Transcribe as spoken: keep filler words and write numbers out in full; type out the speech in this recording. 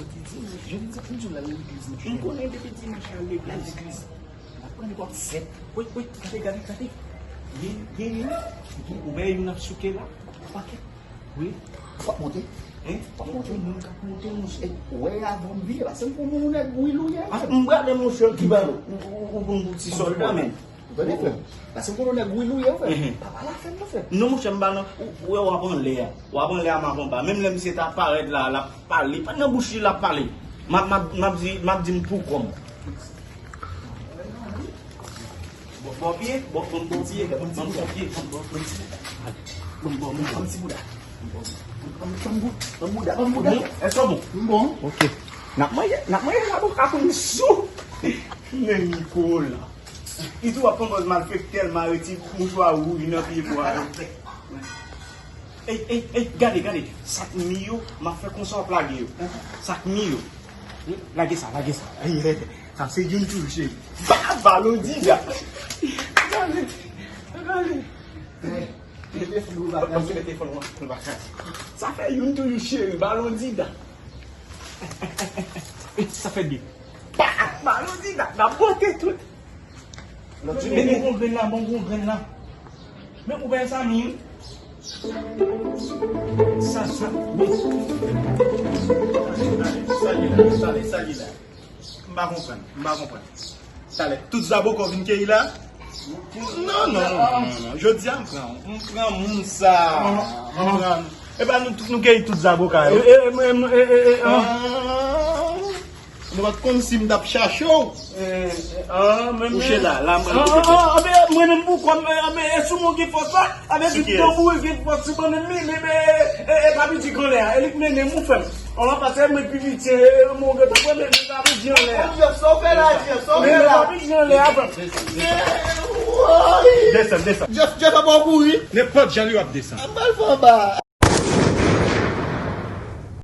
Jodi, jodi, m di w l al legliz, monchè. M konnen depi dimanch l al legliz. L ap pran nenpòt sèt. Wi, wi, gade, gade, gade. Gen, gen youn, gen, ou wè youn ap souke la? Pakèt. Wi. W ap monte? Hein? W ap monte? Gen moun k ap monte, monchè. Ou wè avan m vini, paske m konnen yon nèg wi lou ye. Ah, m prale, monchè, ki ba ou, ou, ou, ou bon ti sòlda, men. Ou tande, frè m? Paske m konnen nèg wi lou ye, frè m. Mhm. Pa pale afè m, non, frè m. Non, monchè, m pa nan, ou, ou wè w ap anlè a. W ap anlè a m ap anba. Menm lè misye ta parèt la, l ap pale. Pa nan bouch li l ap pale. M ap, m ap, m ap di, m ap di m pou kò m. Bon, bon pye, bon, bon, bon pye, bon, bon pye, bon, bon, bon pye. Bon, bon, bon, bon ti bouda. Bon, bon, bon, bon bouda, bon bouda. Èske w bon? M bon. Ok. N ap manje, n ap manje la pou ka konn sou. Men Nikola. Li tou ap pran pòz malfektè l, mare ti mouchwa wouj nan pye bwa yo. Ey, ey, ey, gade, gade. Sa k mi yo, m ap fè konsa w ap lage yo. Sa k mi yo. Lage sa, lage sa. Ey, ey, sa se youn toujou, cheri. Ba, balon dida. Gade, gade. Telefòn ou pa ka. Sa fè youn toujou, cheri. Balon dida. Sa fè de. Pa! Balon dida, n ap bote tout. Men, men, bon grenn la, bon, bon grenn la. Men ou wè sa, men. Sa, sa, bon. Sa li la, sa li, sa li la. M pa konprann, m pa konprann. Talè, tout zaboka w vin keyi la? Non, non, non, non, non. Jodi a, m pran, m pran moun sa. M pran. E pa nou tout nou keyi tout zaboka yo. E, e, e, e, e, e, e, ah. Ah. Nou pa t konn si m t ap chache w. Eh, eh, ah, men, kouche la, la, mwen, ah, ah, ah, ah, men mwen menm pou kò m, eh, ah, men, e sou mwen gen fòs la, ah, men tout tanbou gen fòs sou mwen menm, men, men, eh, eh, eh, pa piti granlè a, e li k mennen m, ou fè m. An, pase mwen pi piti, eh, eh, mwen gen tanbou, men, men pa piti anlè a. Sa w fè la, Jeff, sa w fè la. Men pa piti anlè a, frè m. Desann, desann. Jeff, Jeff ap kouri. Nenpòt jan li w ap desann. Ap al fè anba.